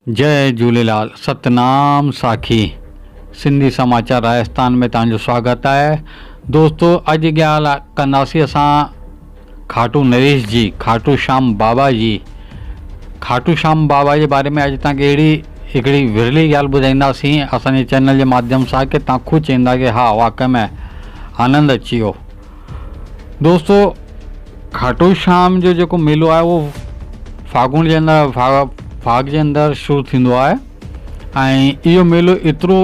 جئي جهوليلال ستنام ساکي سنڌي سماچار راجستان ۾ توهان جو سواگت آهي دوستو اڄ ڳالهه ڪنداسين اسان کاٽو نريش جي کاٽو شام بابا جي کاٽو شام بابا جي باري ۾ اڄ توهان کي اهڙي هڪڙي ورلي ڳالهه ٻڌائينداسين اسان جي چينل جي ماڌيم سان ڪي توهان خود چئيندا ڪي ها واقعي ۾ آنند اچي ويو دوستو کاٽو شام جو جيڪو ميلو آهي اهو ڦاڳڻ جي اندر ڦاڳ جي اندر شروع ٿيندو آهي ۽ اهو ميلو ايترو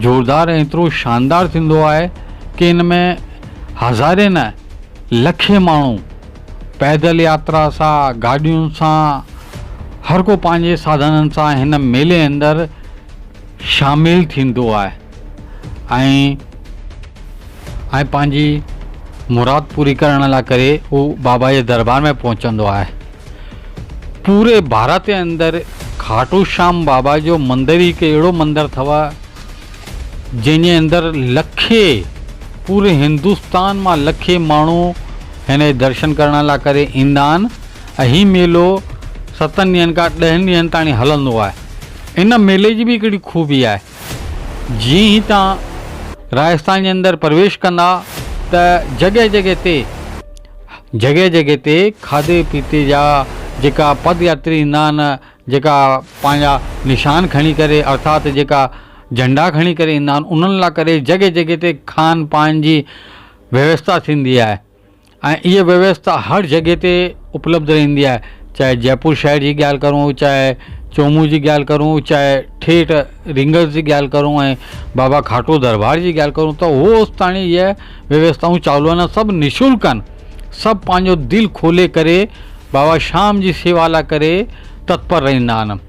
زوردار ۽ ايترو شاندار ٿيندو آهي ڪي ان ۾ هزارين نه لکين ماڻهو پيدل ياترا سان گاڏين سان هر ڪو پنهنجي ساڌنن سان هن ميلي اندر شامل ٿيندو آهي ۽ ۽ پنهنجي مراد پوري ڪرڻ لاء ڪري هو بابا جي دربار ۾ پهچندو آهي. پوري ڀارت جي اندر کاٽو شيام بابا جو مندر ئي هڪ اهڙو مندر اٿو جنهن جي اندر لکين پوري هندستان مان لکين ماڻهو هن جي درشن ڪرڻ لاء ڪري ايندا آهن ۽ هي ميلو ستن ڏينهن کان ڏهن ڏينهن تائين هلندو آهي. ان ميلي جي به هڪڙي خوبي آهي. جيئن ئي توهان راجسٿان جي اندر پرويش ڪندا ته جڳهه جڳهه تي جڳهه جڳهه تي کاڌي پيتي جا جيڪا پد ياتري ايندا آهن جيڪا پنهنجا نشان کڻي ڪري ارٿات جيڪا جهنڊا کڻي ڪري ايندا آهن انهن لاء ڪري جڳهه جڳهه تي کان پان جي ويوسٿا ٿيندي آهي. ۽ اها ويوسٿا هر جڳهه تي اپلبڌ رهندي آهي چاهي جئپور شهر جي ڳالهه ڪرون چاهي چومون جي ڳالهه ڪرون چاهي ٺيٺ رينگرز جي ڳالهه ڪرون ۽ بابا کاٽو دربار جي ڳالهه ڪرون ته هو اوستاڻي اهي ويوسٿائون چالو آهن سڀ نشلڪ آهن سڀ پنهنجو دل کولي ڪري بابا شام جي سيوا لاء ڪري تتپر رهندا آهن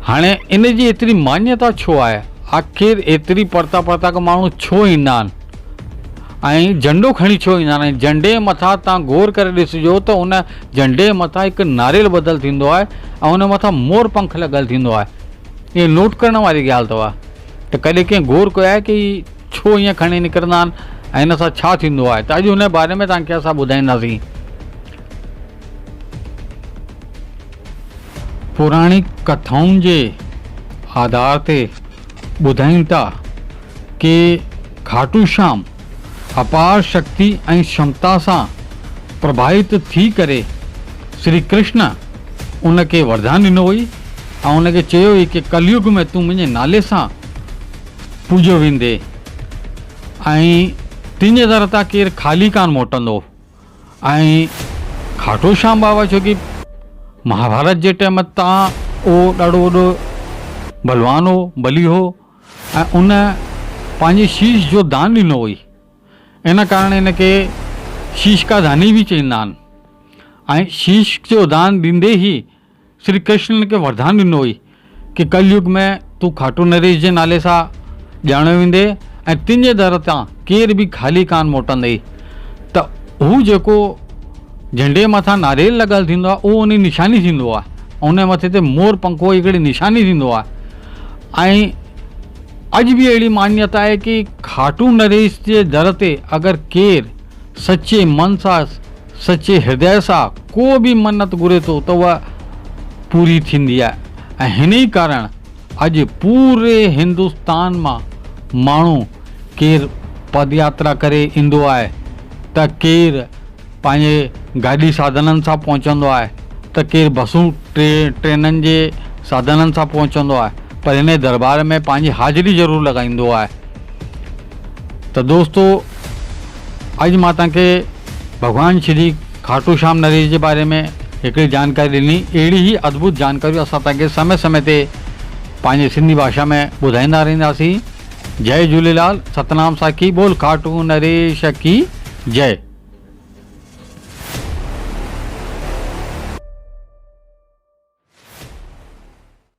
هاڻي ان جي ايتري مانيتا ڇو آهي؟ آخر ايتري پرتا پرتا کان ماڻهو ڇو ايندا آهن ۽ جهنڊو کڻي ڇو ايندا آهن ۽ جهنڊي جي مٿان تان غور ڪري ڏسجو ته ان جهنڊي جي مٿان هڪ ناريل ٻڌل ٿيندو آهي ۽ ان مٿان مور پنک لڳل ٿيندو آهي اهو نوٽ ڪرڻ واري ڳالهه اٿو ته ڪڏهن ڪنهن غور ڪيو آهي ڪي ڇو ائين کڻي نڪرندا آهن ۽ ان سان ڇا ٿيندو آهي ته اڄ ان باري ۾ توهان کي اسان ٻڌائينداسين. پراڻي ڪٿائن جي آڌار تي ٻڌائين ٿا ڪي کاٽو شيام اپار شڪتي ۽ ڪشمتا سان پرڀاوت ٿي ڪري شري ڪرشن ان کي وردان ڏنو هئي ۽ ان کي چيو هئي ڪي ڪليگ ۾ تون منهنجي نالي سان پوڄيو ويندي ۽ تنهنجي در تان ڪير خالي ڪانه موٽندو. ۽ کاٽو شيام بابا ڇو ڪي مهاڀارت جي ٽيم تان اهو ڏاڍو وڏو بلوان هو بلي هو ۽ ان پنهنجي شيش جو دان ڏنو هئي ان ڪارڻ ان کي شيش کا داني به چئيندا آهن ۽ شيش جو دان ڏيندي ئي شري ڪرشن کي وردان ڏنو هئي ڪي ڪليگ ۾ تون کاٽو نريش جي نالي سان ڄاڻيو ويندي ۽ تنهنجي در تان ڪير به خالي ڪانه موٽندئي ته هو جيڪو جهنڊي مٿان ناريل لڳل ٿيندو آهي اهو ان جي نشاني ٿيندو آهي ۽ ان جي مٿي تي مور پنکو هڪڙي نشاني ٿيندو آهي ۽ اڄ به اهڙي مانيتا آهي ڪي کاٽو نريش جي در تي اگر ڪير سچي من سان سچي هردي سان ڪو به منت گهري ٿو ته اها پوري ٿيندي آهي ۽ هن ئي ڪارڻ اڄ پوري هندستان مان ماڻهو ڪير پد ياترا ڪري ايندو آهي ته ڪير پنهنجي گاڏي ساڌنن سان پهچندو آهي ته ڪير بسون ٽرينن جي ساڌنن سان پهچندو آهي پر هن دربار ۾ پنهنجي حاضري ضرور لڳائيندو آهي ته دوستو اڄ مان توهان کي ڀڳوان شري کاٽو شيام نريش جي باري ۾ هڪڙي جانڪاري ڏني اهڙي ئي ادڀت جانڪاريون اسان توهان کي سمي سمي تي پنهنجي سنڌي ڀاشا ۾ ٻڌائيندا رهنداسين جئي جهوليلال ستنام ساکي بول کاٽو نريش ڪي جئي.